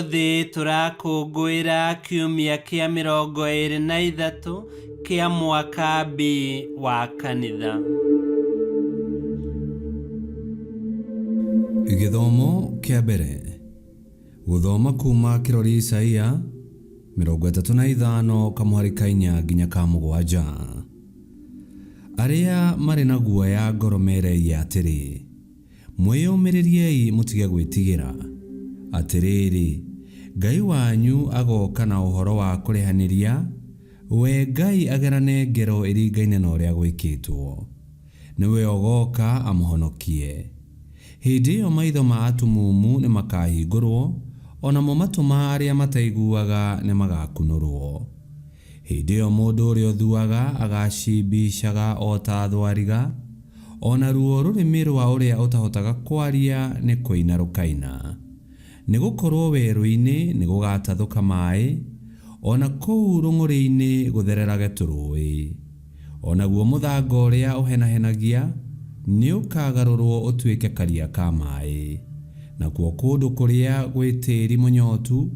Ũmũthĩ tũrakũngũĩra kiumia kĩa 23 kĩa mwaka B wa kanitha. Gĩthomo kĩa mbere. Gũthoma kuma kĩrori Isaia 35 kamũhari ka 4 nginya ka 7. Arĩa marĩ na guoya ngoro merei atĩrĩ, Mwĩyũmĩrĩriei mũtige gwĩtigĩra. Atĩrĩrĩ, Ngai wanyu agooka na ũhoro wa kũrĩhanĩria, we Ngai agerane ngero ĩringaine na ũrĩa gwĩkĩtwo. Nĩwe ũgooka amũhonokie. Hĩndĩ ĩyo maitho ma atumumu nĩmakahingũrwo, o namo matũ ma arĩa mataiguaga nĩmagakunũrwo. Hĩndĩ ĩyo mũndũ ũrĩa ũthuaga agaacimbicaga o ta thwariga, o naruo rũrĩmĩ rwa ũrĩa ũtahotaga kwaria nĩ kũina rũkaina. Nĩ gũkorũo werũ-inĩ nĩgũgatathũka maĩ, o na kũu rũng'ũrĩ-inĩ gũthererage tũrũũĩ. O naguo mũthanga ũrĩa ũhenahenagia nĩũkagarũrũo ũtuĩke karia ka maĩ, nakuo kũndũ kũrĩa gwĩ tĩri mũnyotu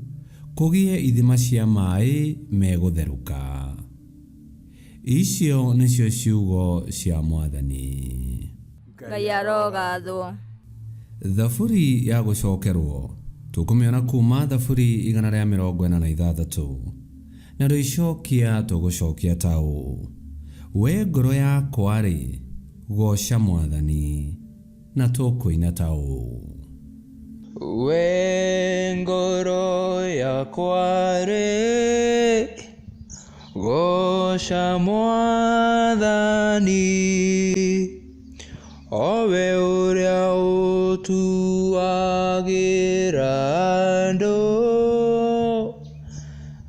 kũgĩe ithima cia maĩ megũtherũka. Icio nĩcio ciugo cia Mwathani. Ngai arogathwo. Thaburi ya gũcokerwo tũkũmĩona kuma Thaburi 146. Narĩo icokia tũgũcokia ta ũũ, Wee ngoro yakwa-rĩ, gooca Mwathani. Na tũkũina ta ũũ. Wee ngoro yakwa-rĩ, gooca Mwathani, o we ũrĩa ũtuagĩra andũ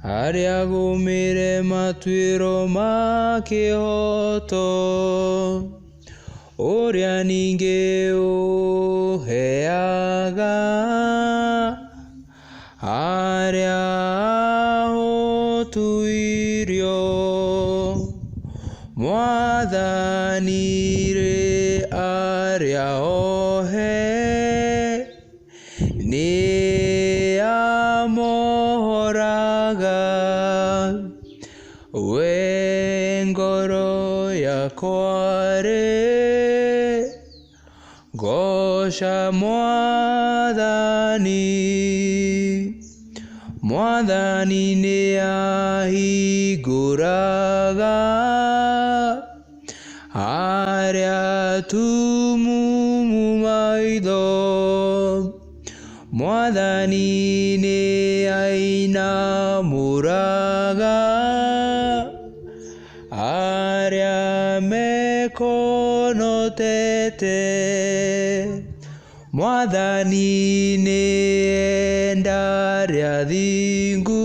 arĩa agũmĩre matuĩro ma kĩhooto. Ũrĩa ningĩ ũheaga arĩa ahũtu irio. Mwathani rĩ arĩa ohe nĩ amohoraga. We ngoro yakwa-rĩ, gooca Mwathani. Mwathani nĩahingũraga arĩa atumumu maitho. Mwathani nĩainamũraga arĩa mekonotete. Mwathani nĩenda arĩa athingu.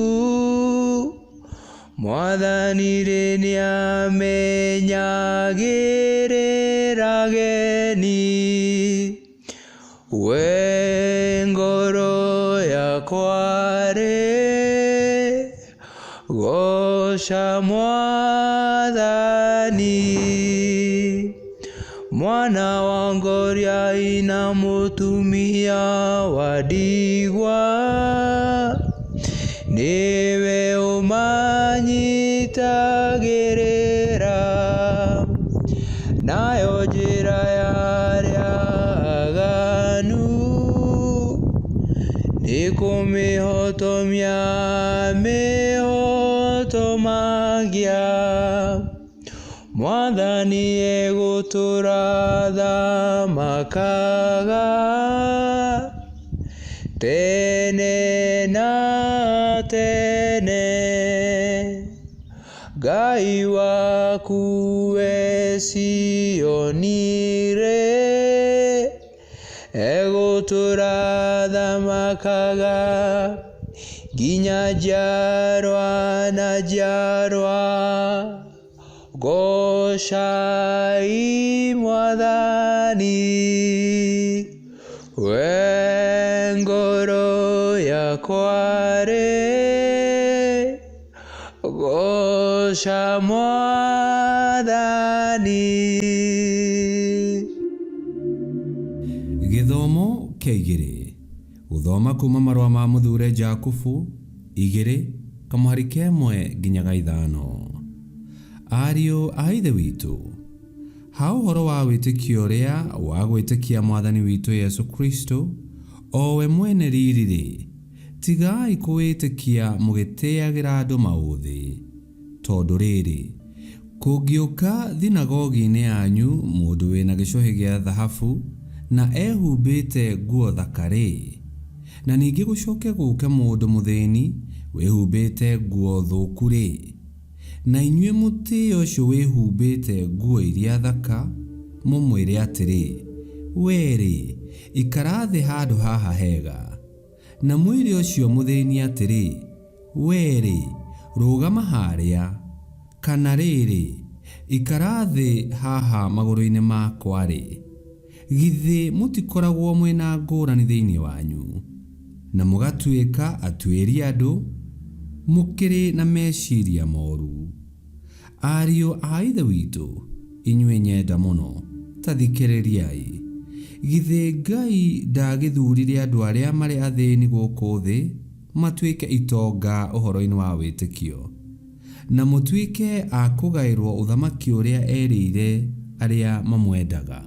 Mwathani rĩ nĩamenyagĩrĩra ageni. We ngoro yakwa-rĩ, gooca Mwathani. Mwana wa ngoriai na mũtumia wa ndigwa, nĩwe ũmanyitagĩrĩra. Nayo njĩra ya arĩa aganu nĩ kũmĩhotomia mĩhotomagia. Mwathani egũtũũra athamakaga tene na tene. Ngai waku we Zionirĩ, egũtũũra athamakaga nginya njiarwa na njiarwa. Goocai Mwathani, we ngoro yakwa-rĩ, gooca Mwathani. Gĩthomo kĩa igĩrĩ. Gũthoma kuma marũa ma mũthure Jakubu 2 kamũhari 1 nginya 5. Ariũ a Ithe witũ, ha ũhoro wa wĩtĩkio ũrĩa wa gwĩtĩkia Mwathani witũ Yesu Kristo, o we mwene riri-rĩ, tigai kũwĩtĩkia mũgĩtĩagĩra andũ maũthĩ. Tondũ rĩrĩ, kũngĩũka thinagogi-inĩ yanyu mũndũ wĩna gĩcũhĩ gĩa thahabu na ehumbĩte nguo thaka-rĩ, na ningĩ gũcoke gũke mũndũ mũthĩni wĩhumbĩte nguo thũku-rĩ, na inyuĩ mũtĩe ũcio wĩhumbĩte nguo iria thaka, mũmwĩre atĩrĩ, we-rĩ, ikara thĩ handũ haha hega, na mwĩre ũcio mũthĩni atĩrĩ, we-rĩ, rũgama harĩa, kana rĩrĩ, ikara thĩ haha magũrũ-inĩ makwa-rĩ, githĩ mũtikoragwo mwĩna ngũrani thĩinĩ wanyu, na mũgatuĩka atuĩri andũ, mũkĩrĩ na meciria moru. Ariũ a Ithe witũ, inyuĩ nyenda mũno, ta thikĩrĩriai. Githĩ Ngai ndagĩthurire andũ arĩa marĩ athĩni gũkũ thĩ matuĩke itonga ũhoro-inĩ wa wĩtĩkio, na mũtuĩke a kũgaĩrwo ũthamaki ũrĩa erĩire arĩa mamwendaga.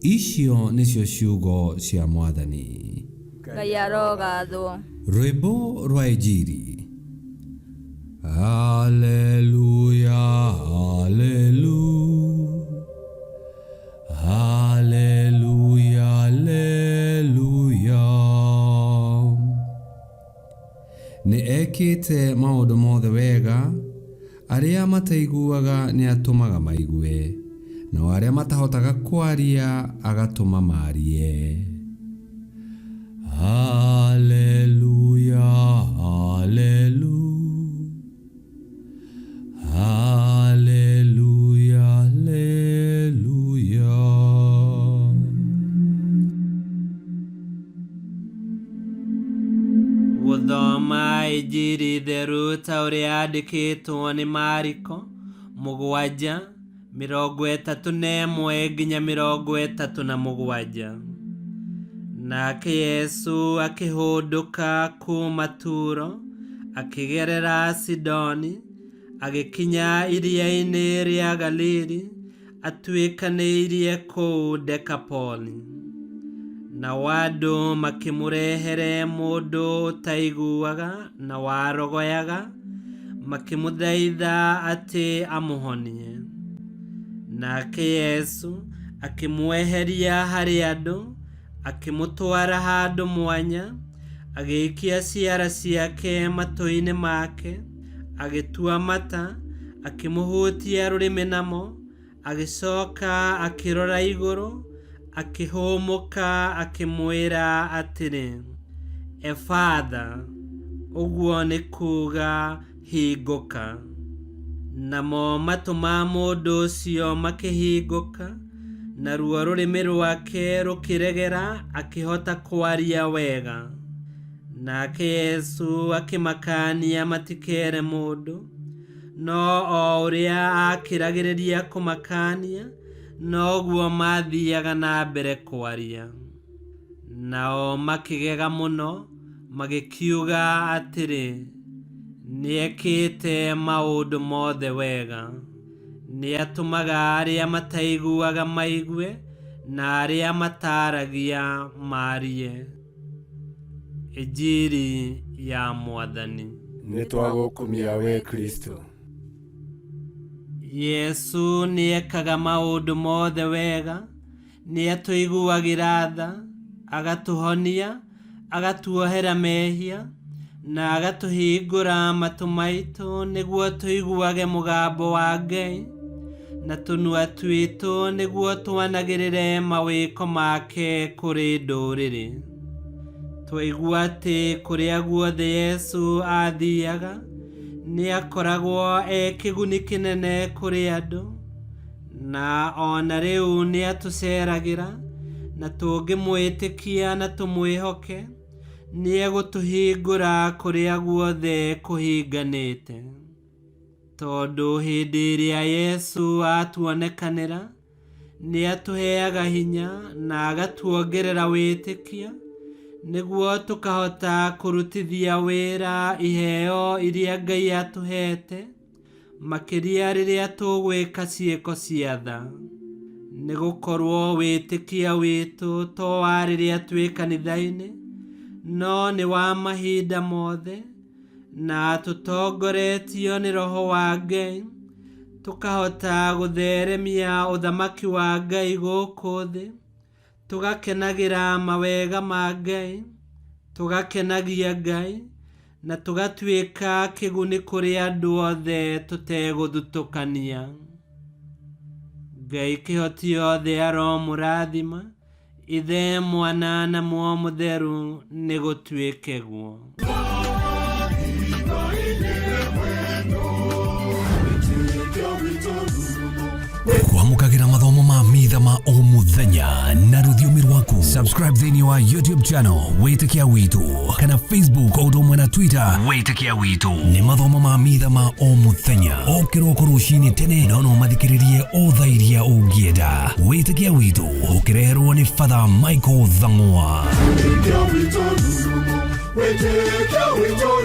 Icio nĩcio ciugo cia Mwathani. Ngai arogathwo. Rwĩmbo rwa Injiri. Haleluya, haleluya, haleluya, haleluya. Nĩ ekĩte maũndũ mothe wega, arĩa mataiguaga nĩ atũmaga maigue, nao arĩa matahotaga kwaria agatũma maarie. Haleluya, haleluya, haleluya, haleluya. Gũthoma Injiri theru ta ũrĩa yandĩkĩtwo nĩ Mariko 7 31 nginya 37. Nake Yesu akĩhũndũka kuuma Turo, akĩgerera Sidoni, agĩkinya iria-inĩ rĩa Galili, atuĩkanĩirie kũu Dekapoli. Nao andũ makĩmũrehere mũndũ ũtaiguaga na warogoyaga, makĩmũthaitha atĩ amũhonie. Nake Yesu akĩmweheria harĩ andũ, akĩmũtwara handũ mwanya, agĩikia ciara ciake matũ-inĩ make, agĩtua mata, akĩmũhutia rũrĩmĩ namo, agĩcoka akĩrora igũrũ, akĩhũmũka akĩmwĩra atĩrĩ, Efatha, ũguo nĩ kuuga hingũka. Namo matũ ma mũndũ ũcio makĩhingũka, naruo rũrĩmĩ rwake rũkĩregera, akĩhota kwaria wega. Nake Yesu akĩmakania matikere mũndũ, no o ũrĩa akĩragĩrĩria kũmakania, noguo mathiaga na mbere kwaria. Nao makĩgega mũno, magĩkiuga atĩrĩ, nĩekĩte maũndũ mothe wega. Nĩatũmaga arĩa mataiguaga maigue, na arĩa mataragia maarie. Injiri ya Mwathani. Nĩtwagũkumia we Kristo. Yesu nĩekaga maũndũ mothe wega, nĩatũiguagĩra tha, agatũhonia, agatuohera mehia, na agatũhingũra matũ maitũ nĩguo tũiguage mũgambo wa Ngai, na tũnua twitũ nĩguo twanagĩrĩre mawĩko make kũrĩ ndũrĩrĩ. Twaigua atĩ kũrĩa guothe Yesu aathiaga, nĩakoragwo e kĩguni kĩnene kũrĩ andũ, na ona rĩu nĩatũceragĩra, na tũngĩmwĩtĩkia na tũmwĩhoke, nĩegũtũhingũra kũrĩa guothe kũhinganĩte. Tondũ hĩndĩ ĩrĩa Yesu atuonekanĩra, nĩatũheaga hinya na agatuongerera wĩtĩkio, Nĩguo tũkahota kũrutithia wĩra iheo iria Ngai atũhete, makĩria rĩrĩa tũgwĩka ciĩko cia tha. Nĩ gũkorwo wĩtĩkia witũ to wa rĩrĩa twĩ kanitha-inĩ, no nĩ wa mahinda mothe, na tũtongoretio nĩ Roho wa Ngai, tũkahota gũtheremia ũthamaki wa Ngai gũkũ thĩ, tũgakenagĩra mawega ma Ngai, tũgakenagia Ngai, na tũgatuĩka kĩguni kũrĩ andũ othe tũtegũthutũkania. Ngai kĩhoti othe aromũrathima, Ithe, Mwana na Muoyo Mũtheru, nĩ gũtuĩke guo. Kwamũkagĩra mathomo ma mitha ma o mũthenya na rũthiomi rwaku. Subscribe thĩinĩ wa YouTube channel Wĩtĩkia Witũ kana Facebook o ũndũ ũmwe na Twitter Wĩtĩkia Witũ. Nĩ mathomo ma mitha ma o mũthenya o kĩroko rũcinĩ tene, no no mathikĩrĩrie o thaa iria ũngĩenda. Wĩtĩkia Witũ ũkĩreherwo nĩ Father Michael Thang'wa. Wĩtĩkia witũ, wĩtĩkia witũ.